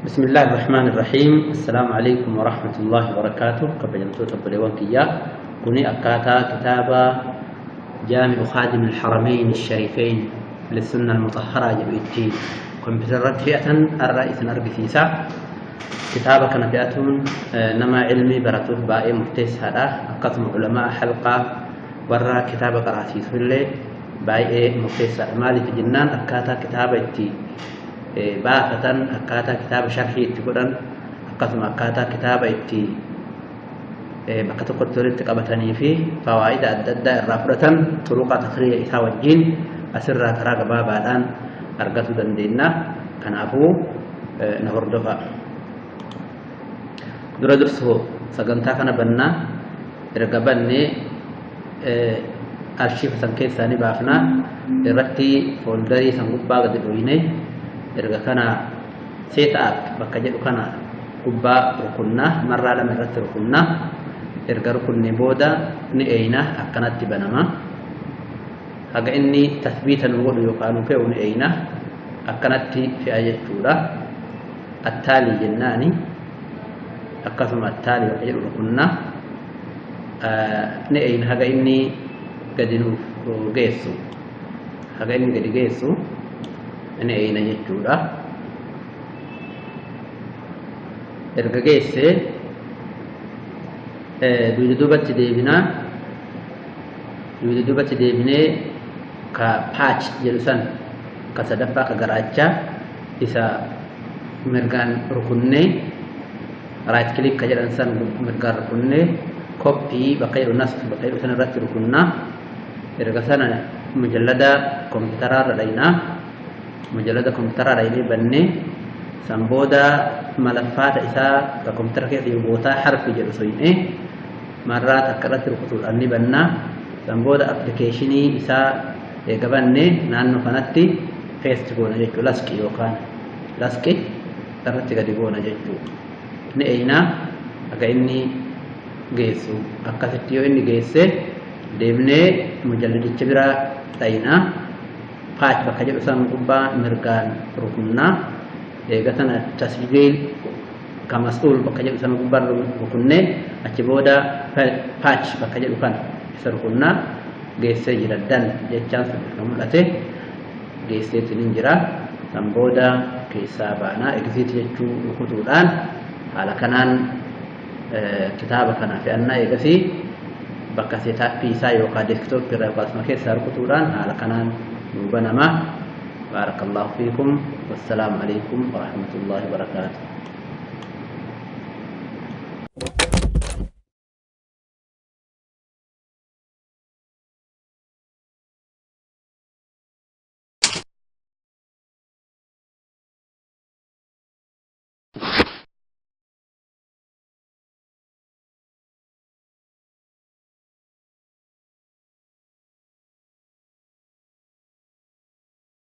بسم الله الرحمن الرحيم. السلام عليكم ورحمة الله وبركاته. كبجمتوتا obboleewwan kiyya, kuni akkaataa kitaaba جامع خادم الحرمين الشريفين للسنة المطهرة jedhu itti kompiitarratti fe'atan har'a isin argisiisa. Kitaaba kana fe'atuun nama ilmii baratuuf baay'ee murteessaadha. Akkasuma ulamaa halqaa warra kitaaba qaraasiisu illee baay'ee murteessaadha. Maaliif jennaan, akkaataa kitaaba itti baafatan, akkaataa kitaaba sharhii itti godhan, akkasuma akkaataa kitaaba itti bakka tokkotti walitti qabatanii fi fawaa'ida adda addaa irraa fudhatan, turuqa takriya isaa wajjin asirraa karaa gabaabaadhaan argachuu dandeenya. Kanaafuu na hordofa. Dura dursoo sagantaa kana bannaa. Erga bannee arshiifa san keessaa ni baafnaa. Irratti folderii san gubbaa gadi dhoyne. Erga kana set up bakka jedhu kana gubbaa rukunnaa, marraa lama irratti rukunnaa. Erga rukunne booda ni eeyna. Akkanatti banama. Haga inni tasbiita nu godhu yookaan nu fe'u ni eeyna. Akkanatti fe'a jechuudha. التالي jennaani. Akkasuma التالي bakka jedhu rukunnaa. Ni eeyna haga inni gadi nuuf geessu. Haga inni gadi geessu ni eeyna jechuudha. Erga geesse dugda duubatti deebinaa. Dugda duubatti deebinee ka patch jedhu san, ka sadaffaa, ka garaachaa isa mirgaan rukunnee, right click ka jedhan san mirgaan rukunnee, copy bakka jedhu, نسخ bakka jedhu san irratti rukunnaa. Erga sana mujallada kompiitaraa irra dhaynaa. Mujallada kompiitaraa dhaynee bannee, san booda malaffaata isaa ka kompiitara keessa jiru bootaa harfi jedhu soyinee marraa takka irratti rukutuudhaan ni bannaa. San booda appilikeeshinii isaa eega bannee naannoo kanatti paste goona jechuudha. لصق yookaan لصق irratti gadi goona jechuudha. Ni eeynaa haga inni geessu. Akkasitti yoo inni geesse deemnee mujalladicha bira dhaynaa. Patch bakka jedhu san gubbaa mirgaan rukunnaa. Eega sana تسجيل كمسؤول bakka jedhu san gubbaa rukunnee, achi booda patch bakka jedhu kana isa rukunnaa. Geessee jira. Done jechaan sun kan mul'ate geesseetiin jira. San booda keessaa baanaa, exit jechuu rukutuudhaan haala kanaan kitaaba kana fe'annaa. Eegasii bakka setupii isaa yookaan desktopii irraa yookaan asuma keessaa rukutuudhaan haala kanaan nuu banama. بارك الله فيكم والسلام عليكم ورحمة الله وبركاته.